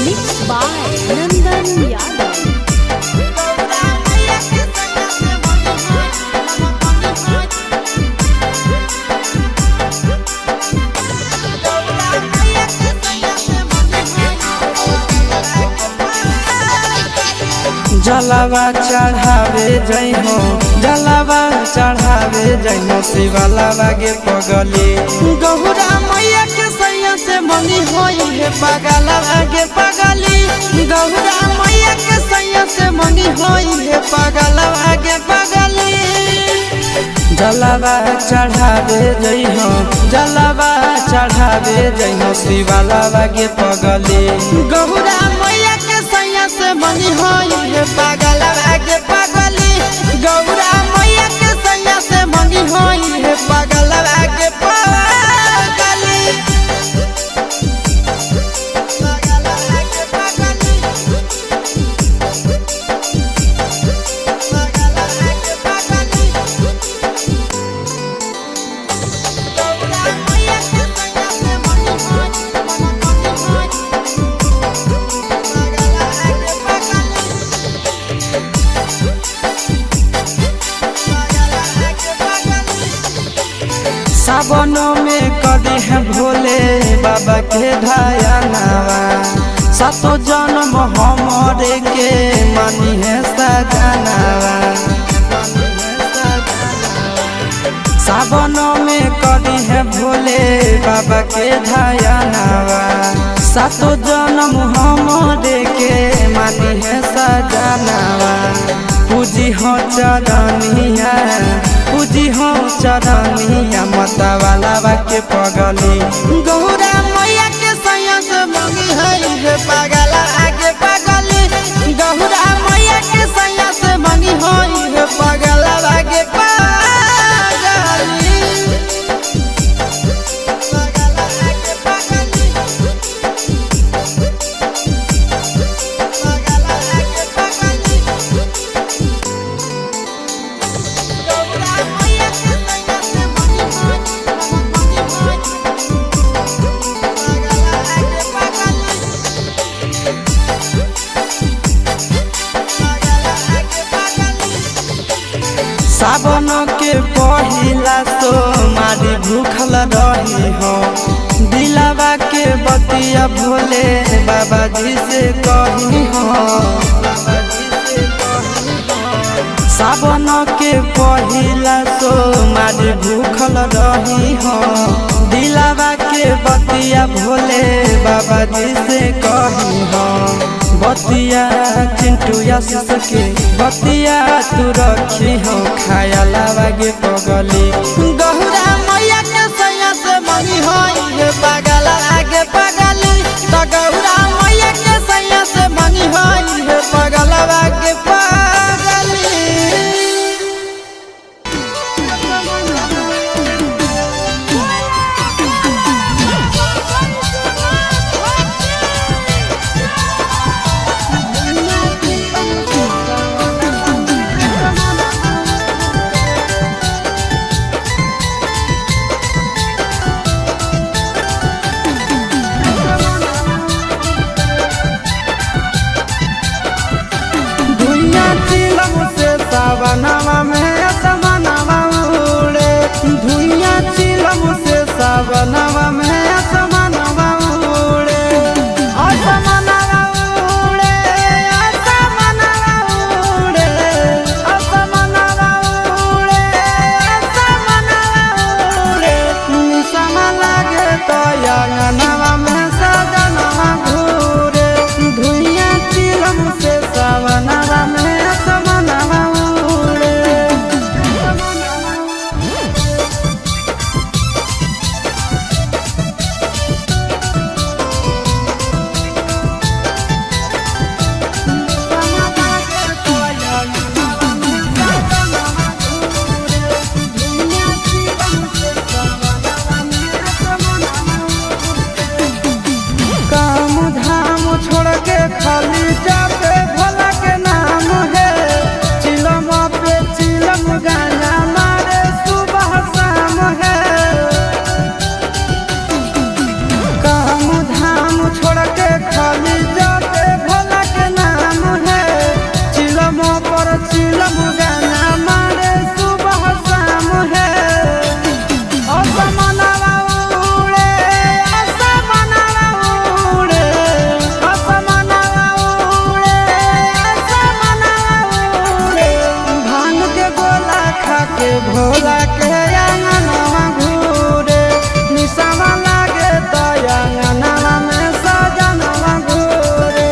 Mixed by Nandan Yadav. जलावा चढ़ावे जइहो, जलावा चढ़ावे जइहो शिवलावा गे पगली। गहुरा मैया के सैया से मंगी होई हे पगलवा गे पगली। गहुरा मैया के सैया से मंगी होई हे पगलवा गे पगली। जलावा चढ़ावे जइहो, जलावा चढ़ावे जइहो शिवलावा गे पगली। गहुरा मैया के सैया से मंगी होई हे पगलवा गे पगली। गौरा मैया के सैया से मंगी होई हे पगलवा गे पगली। सावनों में करी है भोले बाबा के ढायानावा, सातो जन्म हमरे के मानी है सजनावा। सावनों में करी है भोले बाबा के ढायानावा, सातो जन्म हमरे के मानी है सजनावा। पूजी हो चरनिया, पूजी हो चरनिया मता वाला के पगली। गौरा मैया के सैया से मंगी है हे पगला आगे पगली। गौरा मैया के सैया से मंगी होई हे पगला आगे पगली। सावन के पहिला तो मारी भूखल रही हो, दिलावा के बतिया भोले बाबा जी से कही हो। सावन के पहिला तो मारी भूखल रही हो, दिलावा के बतिया भोले बाबा जी से कही हो। बतिया चिंटू आशीष के बतिया तू रखी हो, खाया लावा गे पगली। गहुरा मैया के सैया से मंगी होई हे पगला आगे पगली। त गहुरा मैया के सैया से मंगी होई हे पगला आगे पगली। पर चिलम गाना मारे सुबह शाम है। असमनवा उड़े, असमनवा उड़े, असमनवा उड़े, असमनवा उड़े। भांग के गोला खा के भोला के आंगनवा घूरे, निशावा लागे तो आंगनवा में सजनवा घूरे।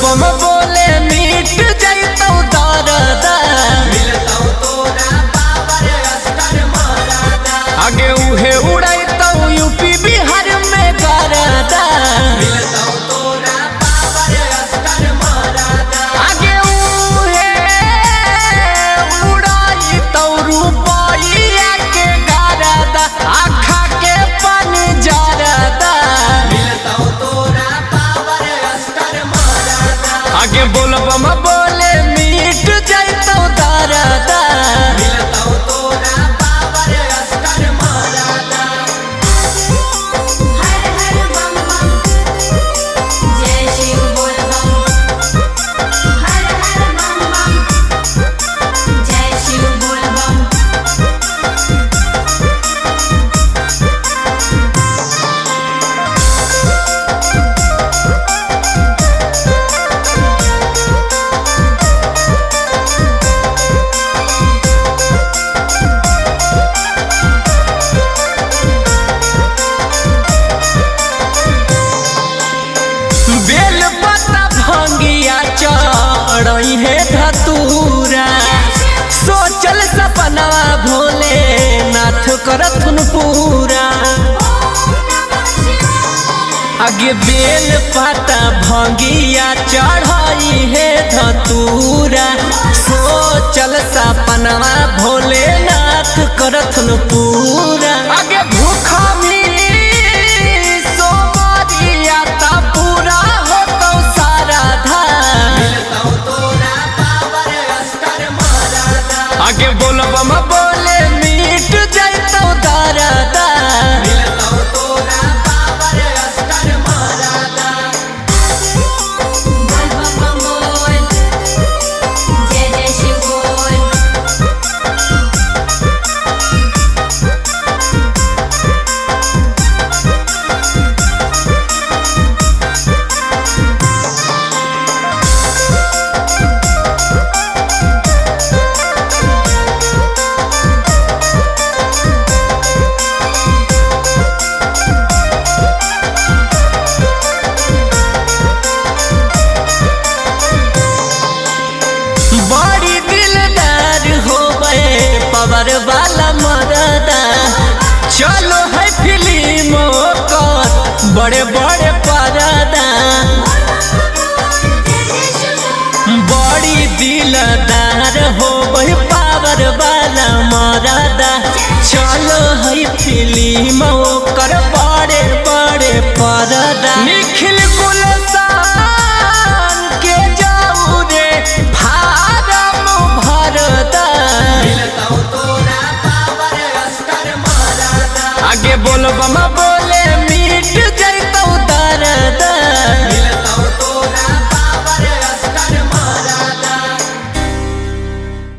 बोलबम बोले मिट जैतौ दरदा। आगे उहे उड़ैतौ यूपी बिहार में गरदा। आगे उहे उड़ैतौ रुपैया के गरदा, आखा के पानी जरदा। आगे बोलबम बोले मिट जैतौ दरदा। हर हर बम बम, जय शिव बोल बम। हर हर बम बम, जय शिव बोल बम। बेल पत्ता भंगिया चढ़ई है धतूरा, सोचल सपनवा भोले नाथ करथुन पूरा। आगे बेल पत्ता भंगिया चढ़ई है धतूरा, सोचल सपनवा भोले नाथ करथुन पूरा। आगे भूखा भी सोमरिया ता पूरा होतौ सारा धान। आगे बोलबम बोले मिट जैतौ दरदा। बोल बम बम बोल, जय जय शिव बोल। बड़ी दिलदार हो गए पवर वाला मरदा, चलो है फिल्म कर बड़े बड़े परदा। बड़ी दिलदार हो गए पावर वाला मरदा, चलो है फिल्म कर बड़े बड़े परदा। निखिल गुलशन के जाऊ रे फारम भरदा। आगे बोलबम